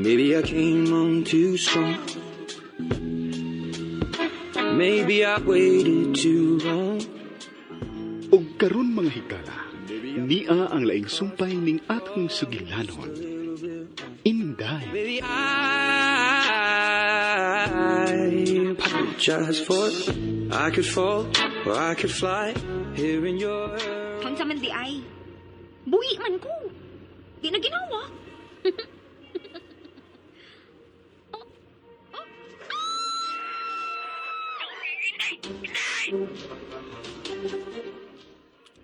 Maybe I came on too strong. Maybe I waited too long. Ug karon, mga higala, nia ang laing sumpay ning atong sugilanon. Inday. Maybe I apologize for it. I could fall or I could fly here in your Unsa man di ay? Buhi man ko. Di na ginawa. Oh,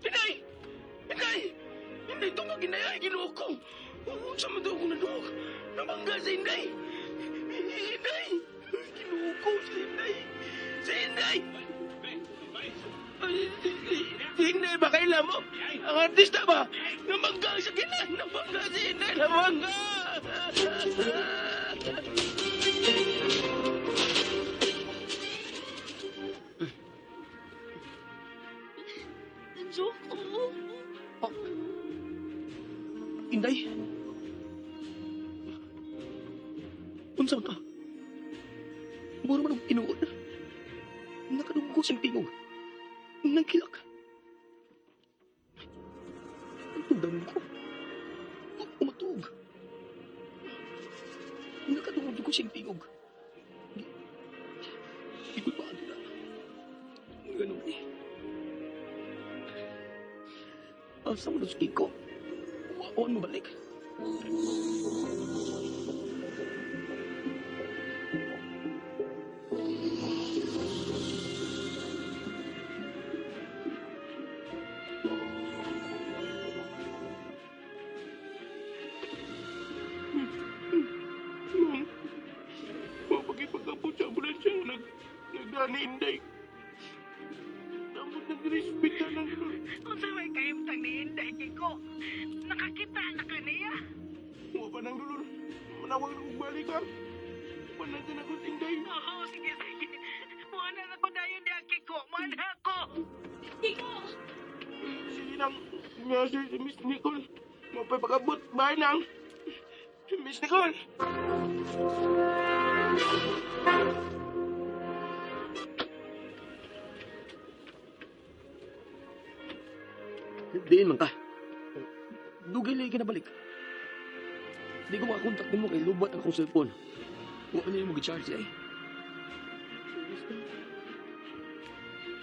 Inday! Inday! Inday, tungag inday ay Ginoo ko. Unsa man daw akong naduog? Nabangga si Inday. Inday! Ginoo ko si Inday. Si Inday! Ay, si Inday ba kaila mo? Ang artista ba? Nabangga sa kina. Nabangga si Inday. Nabangga! Joko. Oh. Inday? Unsa man ka? Mura man og tinuod. Nakadungog ko siyang tingog. Nagkilak. Nagtugdan ko. Umatug. Nakadungog ko siyang tingog. Igulpaan na. Ganun eh. Asa mo na si Kiko? Waon mo balik. Ma'am, mapagipagkapot sa ambulansya nga nagdani Inday. Namot nag-respita ng Unsa may kahimtang ni Inday, Kiko? Nakakita na ka niya. Wa pa nang dulor. Manawag na kong balik ha. Panantin ako si Inday. Oo, sige, sige. Muana na ko dayon diha, Kiko. Muana ako. Kiko! Sige nang, nga si Miss Nicole. Mapagpakabot, bye nang. Si Miss Nicole. Diin man ka. Dugay lagi ka na balik. Di ko makakontak nimo kay lubat ang akong cellphone. Wa man mo gi-charge ay.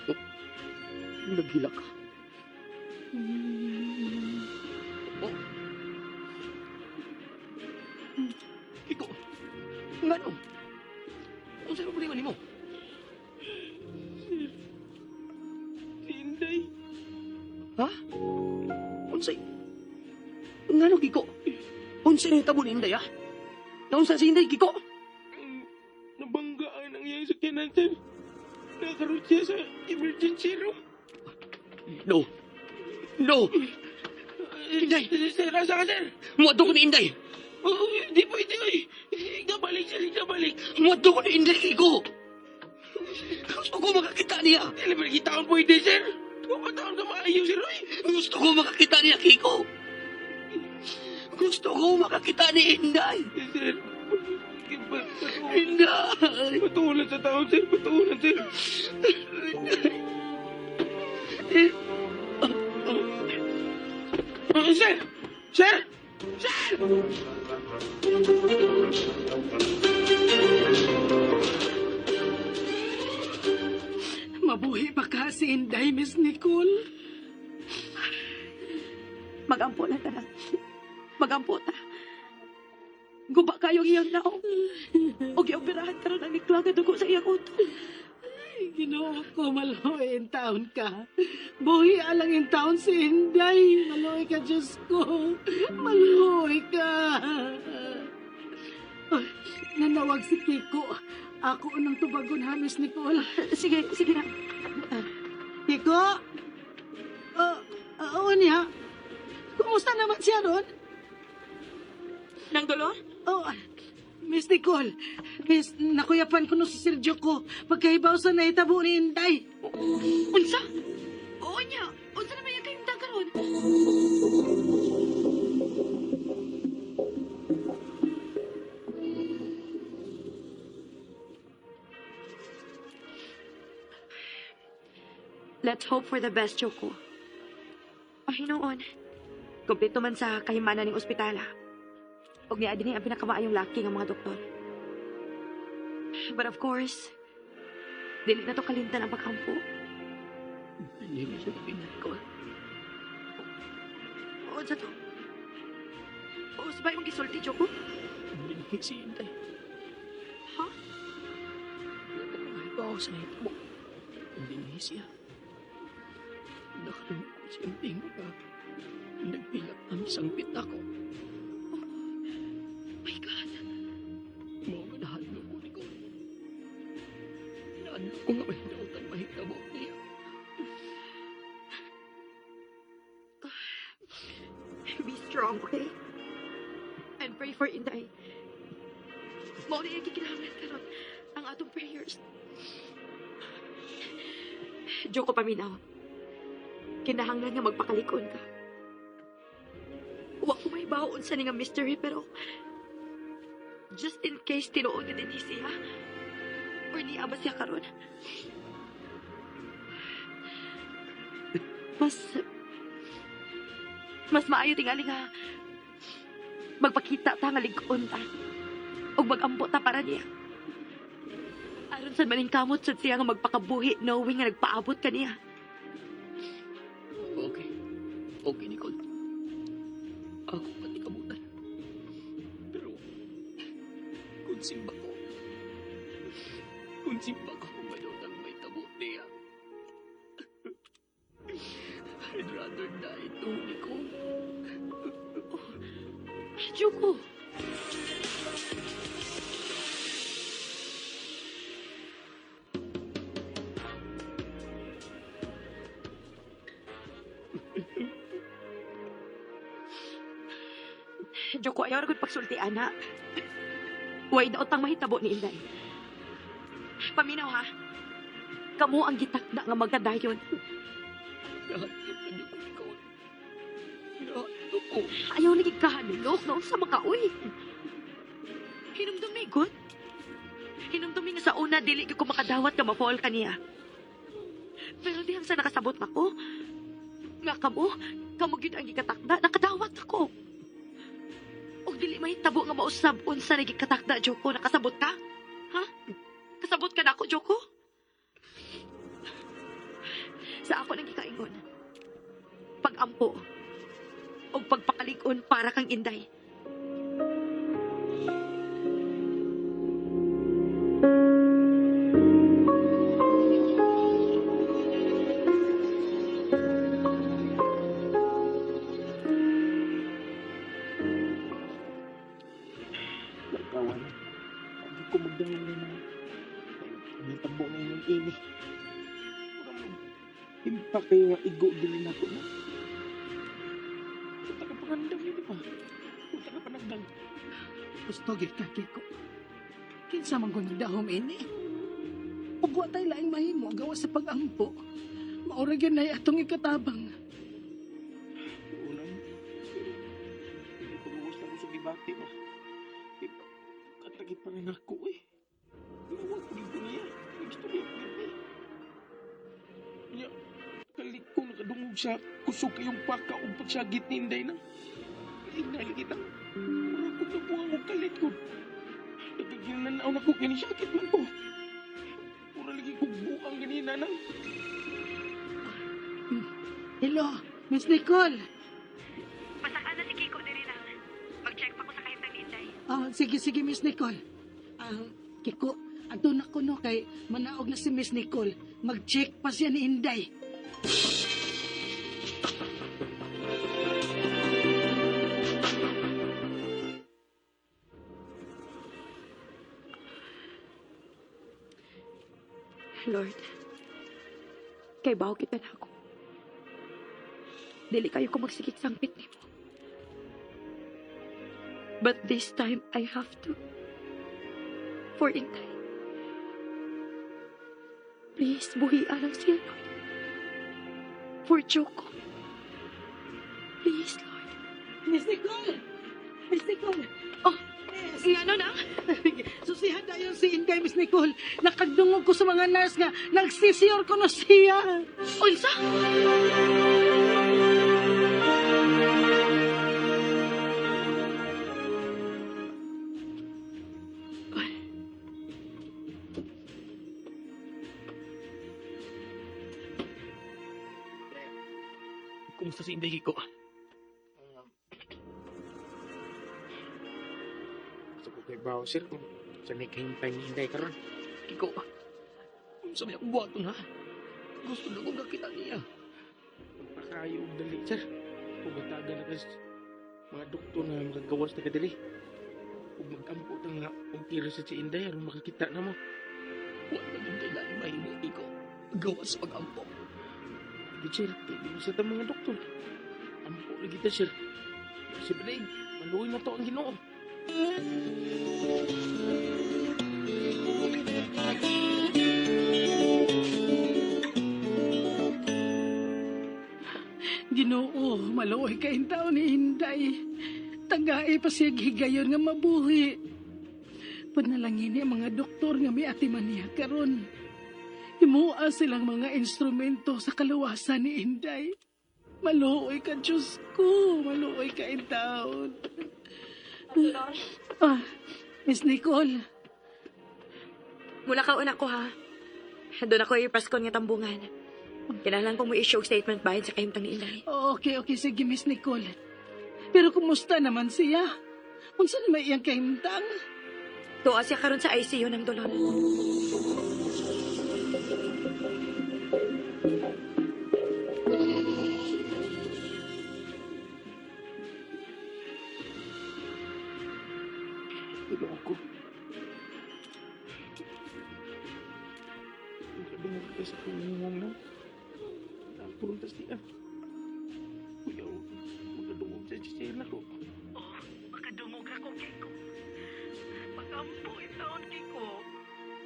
Oh, naghilak ka. Oh. Kiko, ngano? Unsa problema nimo? Si Inday. Ha? Unsay? Ngano, Kiko? Unsay nahitabo ni Inday, ha? Naunsa si Inday, Kiko? Nabanggaan ang iyang sakyanan, sir. Nakaroon siya sa emergency room. No. No! Inday! Sir, asa ka, sir? Muadto ko ni Inday! Oh, hindi pwede, oy. Ikaw balik, sir. Ikaw balik. Muadto ko ni Inday, Kiko! Gusto ko makakita niya. Dili ba kita ang pwede, sir? Papataon ka maayo, sir, oy. Gusto ko makakita niya, Kiko. Gusto ko makakita ni Inday. Sir, Inday! Patulan sa tao, sir. Patulan, sir. Sir! Sir! Sir! Mabuhi pa ka si Inday, Miss Nicole. Magampo na tara. Magampo ta. Guba kayong iyang naong. O gioperahan karon ang nikla nga dugo sa iyang utok. Ay, Ginoo ko, maluoy in taon ka. Buhi alang in taon si Inday. Maluoy ka, Diyos ko. Maluoy ka. Ay, nanawag si Kiko. Ako unang tubagon ha, Miss Nicole. Sige, sige na. Kiko? Oo niya. Kumusta naman siya ron? Nang dolor? Oh, Miss Nicole, Miss, nakuyapan ko no si Sergio ko. Pagkahibaw sa nahitabo ni Inday. Unsa? Oo niya. Unsa naman yung kahimtang karon? Let's hope for the best, Joko. Pahinuon. Kompleto man sa kahimanan ning ospitala. Og niya dinhi ang pinakamaayong laki ng mga doktor. But of course, dili na to kalimtan ang pagkampo. Hindi siya kapinat ko. Oo, sa to. Oo, sabay mong gisulti, Joko. Hindi si Inday. Ha? Nakabaw sa nahitabo. Hindi siya. Nakaroon ko siyang tingog na nagpilak ang sangpit ako. Oh my God. Mao nga nahadlok ko ni Nicole. Nahadlok ko nga may dautan mahitabo niya. Be strong, okay? And pray for Inday. Mao na yung kikinahanglan karon ang atong prayers. Joko, paminaw. Kinahanglan nga magpakalikon ka. Wa ko mahibaw unsa ni nga mystery, pero just in case tinuod nga dinhi siya or niya ba siya karon. Mas maayo tingali nga magpakita ta nga lig-on ta ug magampo ta para niya. Aron sad maningkamot sad siya nga magpakabuhi knowing nga nagpaabot ka niya. Okay. Okay, Nicole. Ako pati kabutan. Pero, kung simba ko, may utang mahitabo niya. I'd rather die too, Nicole. Joko. Joko, ayaw ra gud pagsulti, ana. Way daotang mahitabo ni Inday. Paminaw ha. Kamo ang gitakda nga magkadayon. Nahadlok na niyo ko, Nicole. Nahadlok ko. Ayaw lagi kahadlok no sa makauy. Hinumdum ni good. Hinumdum ni nga sa una dili gyud ko makadawat nga ma-fall kaniya. Pero dihang sa nakasabot nako, nga kamo gyud ang gikatakda, nakadawat ako. Og dili mahitabo nga mausab unsa na gikatakda, Joko, nakasabot ka? Ha? Kasabot ka nako, Joko? Sa ako nang gikaingon. Pag-ampo og pagpakalig-on para kang Inday. Lakawan. Hindi ko magdala na natabo na yung ini. Impa kayo nga igo dili na ko na. Punta ka pangandam yun, di ba? Punta ka panagdang. Gusto gyud ka, Kiko. Kinsa man ko nagdahom ini. Ug wa tay laing mahimo gawas sa pag-ampo. Maura gyud na atong ikatabang. Unang, pero pagawas lang ko sa gibati ba? Katagit pa rin ako eh. Ginawa ko dito niya. Nagstorya ko dito eh. Niya, kalit ko nakadungog sa kusog kayong paka o pagsagit ni Inday na. Inday lagi nang. Mura ko nabuang og kalit ko. Nagkaginanaw na ko, ginisakit man ko. Mura lagi kong buang ganina nang. Hello, Miss Nicole. Pasakan na si Kiko diri lang. Mag-check pa ko sa kahimtang ni Inday. Ah, sige, sige, Miss Nicole. Ah, Kiko, adto na ko no kay manaog na si Miss Nicole. Mag-check pa siya ni Inday. Lord, kay bawo kita na ako. Dili kayo ko magsigig sangpit nimo. But this time, I have to. For Inday. Please, buhi lang siya, Lord. For Joko. Please, Lord. Miss Nicole! Miss Nicole! Oh. Miss! Ngano na? Susihan dayon si Inday, Miss Nicole. Nakagdungog ko sa mga nurse nga nagsisiyor ko na siya. Unsa? Kumusta si Inday, Kiko? Gusto ko kay Bao, sir, kung sa may kahintay ni Inday karon. Kiko, unsa may akong buhaton ha? Gusto na kong kakita niya. Pagpakayo og dali, sir. Ug na kas mga doktor nga makagawas na kadiri. Ug magampo ta nga og tira sa si Inday aron makakita na mo. Wa man yung kay laing mahimo, Kiko. Gawas sa pag-ampo. Sige, sir, kay di sa ta mga doktor. Ampo lagi ta, sir. Kasi ba maluoy na to ang Ginoo. Ginoo, maluoy kay taon ni Inday. Tagae pa siya higayon nga mabuhi. Panalangin ni ang mga doktor nga may atiman niya karon. Himua silang mga instrumento sa kaluwasan ni Inday. Maluoy ka, Diyos ko. Maluoy ka, taon. Ah, Miss Nicole. Mula ka una ko ha. Doon ako i-press con nga tambungan. Kinahanglan ko mo issue og statement bahin sa kahimtang ni Inday. Okay, okay. Sige, Miss Nicole. Pero kumusta naman siya? Unsa na may iyang kahimtang? Tuwa siya karon sa ICU ng dolor. Ginoo ko. Makadungog ka sa pangungong na. Napurong tas niya. Kuya, makadungog sa sisena ko. Oh, makadungog ako, Kiko. Pagampo itaon, Kiko.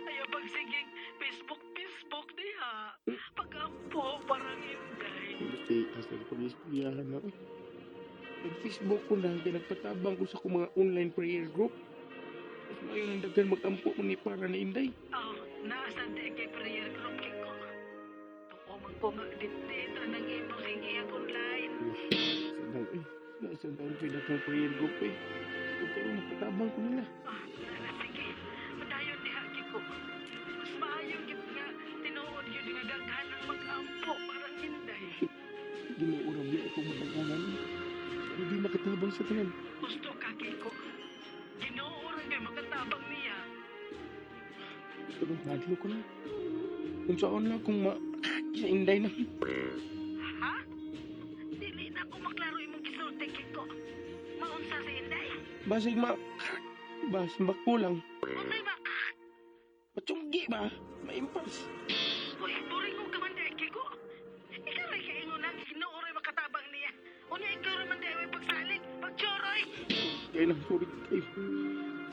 Ayaw pagsiging Facebook, Facebook diha. Pagampo, parang Inday. Hindi, asa na pag-istoryahan na. Nag-Facebook ko lang, kaya nagpatabang ko sa akong mga online prayer group. Mas mayo nang daghan mag-ampo mo ni para na Inday. Oh, nasa kay prayer group, Kiko. Tuo man ko nga dit-dit ng imong singiyag online. Sa daw eh. Nasa daw ko daghang prayer group eh. Ug karon nagpatabang ko nila. Ah, sige. Padayon diha, Kiko. Mas maayo gyud nga tinuod gyud nga daghan ang mag-ampo parang Inday. Ginoo ra gyud akong madaganan. Pero di makatabang sa tanan. Gusto ka, Kiko. Ginoo ra gyud makatabang niya. Pero nadlo ko na. Kung saan lang kung ma... Sa Inday na. Ha? Dili na ako maklaro imong gisulti, Kiko. Maunsa si Inday? Basig ma... Basig makulang. Unsay ba? Patsunggi ba? Maimpas. Uy, boring mo ka man dahil, Kiko. Ikaw ray kaingon na, Ginoo ray makatabang niya. Unya ikaw ra man dahil may pagsalig, pagchoroy. Kaya lang, sorry kayo.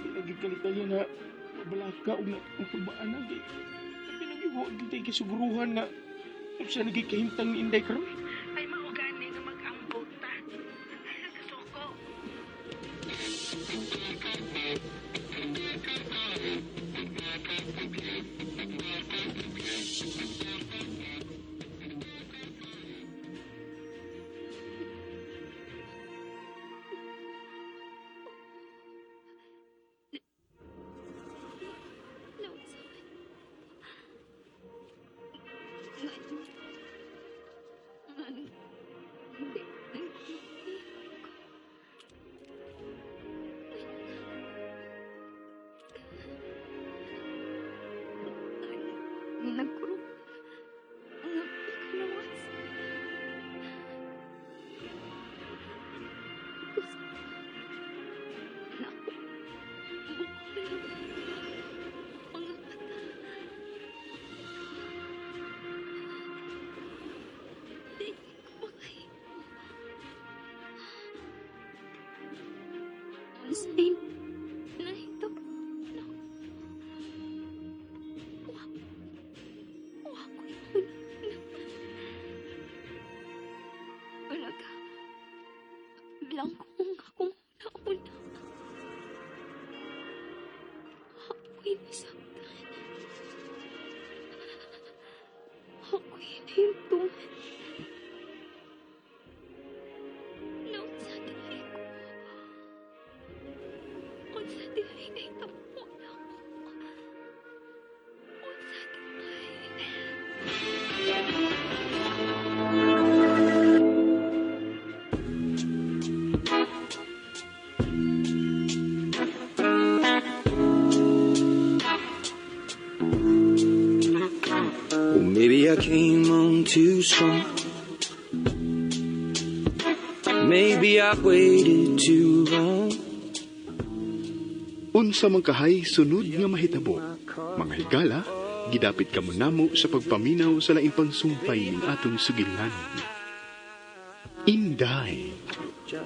Kaya nagigkalitayan na mabalaka o na ang pagbaan na. Kaya pinag-iwa, kita kasuguruhan nga kung siya nagkikahimtang ni Inday karon. Ay maugani nga mag-ampo ta. Ay nagkasuko. Nagkurog nga ikalawas. Gusto nako bukol mga mata. Di ko makahimo. Unsay nahitabo nako. Wa ko'y mahuna-huna. Wala ka. Blanco ang akong huna-huna. Ako'y hinahimtuman. Naunsa diay ko? Unsa diay nahitabo nako? Unsa diay? Well, maybe I came on too strong. Maybe I waited too long. Unsa man kahay sunod nga mahitabo? Mga higala, gidapit kamo namo sa pagpaminaw sa laing pangsumpay ning atong sugilanon. Inday.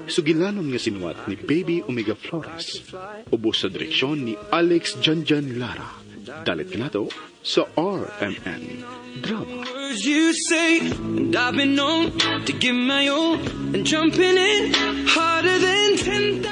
Sugilanon nga sinuwat ni Baby Omega Flores. Ubos sa direksyon ni Alex Janjan Lara. Dalit kanato sa RMN Drama. Words you say, and I've been known to give my all, and jumping in harder than 10,000.